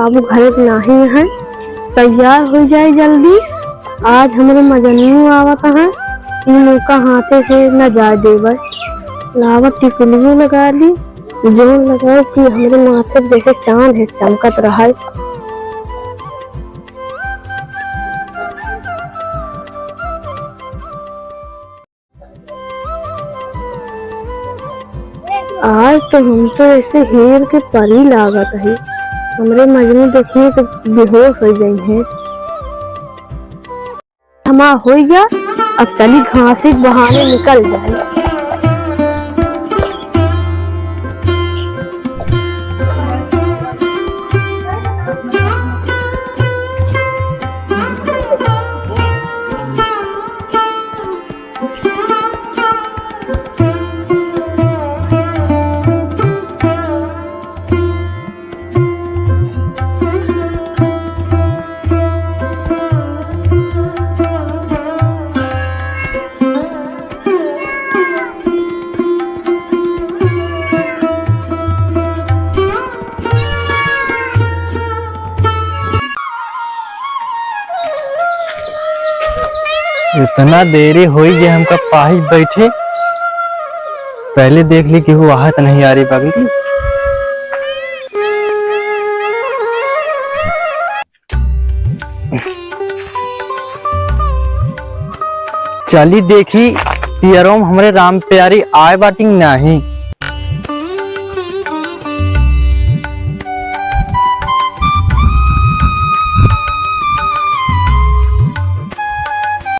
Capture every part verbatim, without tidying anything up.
बाबू घरे पे नाही है, तैयार होइ जाए जल्दी। आज हमरे मजनू आवत है, ई मौका हाथे से न जाए देबै। लावा टिकुलियो लगा ली, जोन लगाओ कि हमरे माथे पे जैसे चाँद है चमकत रहे। आज तो हम तो ऐसे हीर के परी लागत है। हमरे मजनू देखिए तो बेहोश होइ जाई है। हमार होइ गया, अब चली घासी के बहाने निकल जाए। इतना देरी होइ गया हमका पाही बैठे, पहले देख ली केहू आहत नहीं आ रही बगल की। चली देखी पियरोम हमरे राम प्यारी आए बाटिन नाही।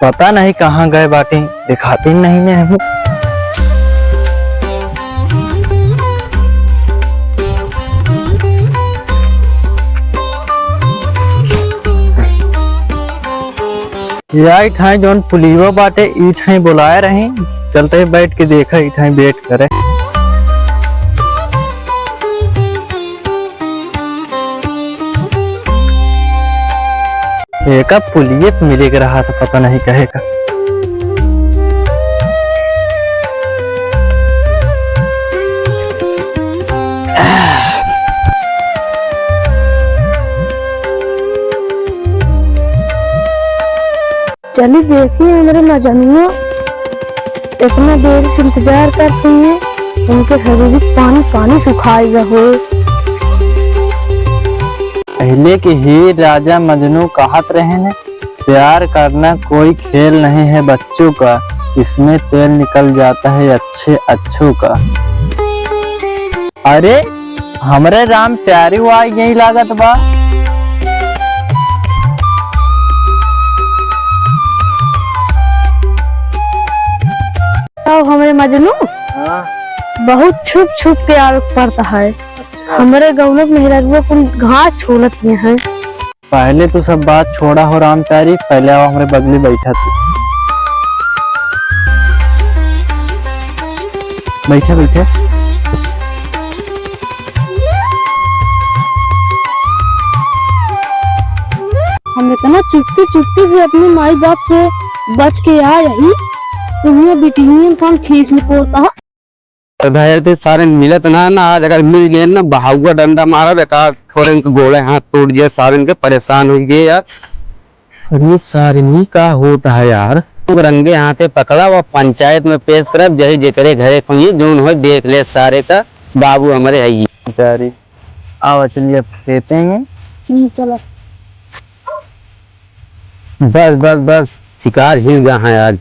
पता नहीं कहाँ गए बाटे, दिखाते नहीं में हूँ। या ई ठाई जौन पुलियो बाटे, ई ठाई बुलाए रही, चलते ही बैठ के देखा, ई ठाई बैठ करे। एका पुलिये पे मिले के रहा था, पता नहीं कहे का। चली देखी हमरे मजनुआ, इतना देर से इंतजार करत हुई, उनके शरीर पानी पानी सुखाई गए होए। पहले के हीर राजा मजनू कहत रहे ने, प्यार करना कोई खेल नहीं है बच्चों का, इसमें तेल निकल जाता है अच्छे अच्छों का। अरे, हमरे राम प्यारी वो आई यही लागत बा। तो हमरे मजनू हाँ। बहुत छुप छुप के आवे के पड़ता है। अच्छा। हमरे गौनक मेहररुआ कुल घास छोलत ही हैं। पहले तू सब बात छोड़ा हो राम प्यारी, पहले आओ हमरे बगली बैठा तू। बैठा, बैठा। हम इतना चुपके चुपके से अपने माई बाप से बच के आए ही, तो हुआ बिटिनियन खान खीस में पड़ता है। तो धैर्य से सारे मिलत ना, ना आज अगर मिल गए ना, बहाउआ डंडा मारब, एक आध ठोरन के गोड़े हाथ टूट जाए, सारे के परेशान हो गए यार। अरे सारे नी का होता है यार, तुम रंगे हाथे पकड़ा व पंचायत में पेश करब, जही जेकरे घरे कोई जौन हो देख ले सारे का, बाबू हमरे है ये। सारे आओ चलिए अब देते हैं। हम्म, चलो। बस, बस, बस, शिकार हिल गया है आज।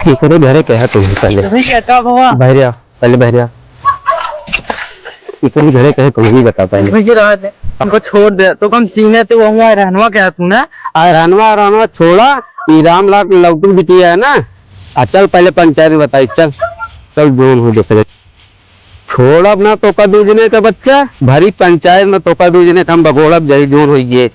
एकरे घरे कहे तुम पहले। अभी क्या था बाबा? बहरिया, पहले बहरिया। एकरे घरे कहे तुम ही बता पहले। भैया रहा दे, हमको छोड़ दे। तो कम चीने तो वहाँ रहनवा क्या तू ना? आ रहनवा, रहनवा छोड़ा, ये रामलाल लौटू बिटिया है ना? आ चल पहले पंचायत में बताई, चल। चल जौन हो देख ले। छोड़ब ना तोका दू जने का बच्चा, भरी पंचायत में तोका दू जने का हम बगोड़ब, जही जौन होइए।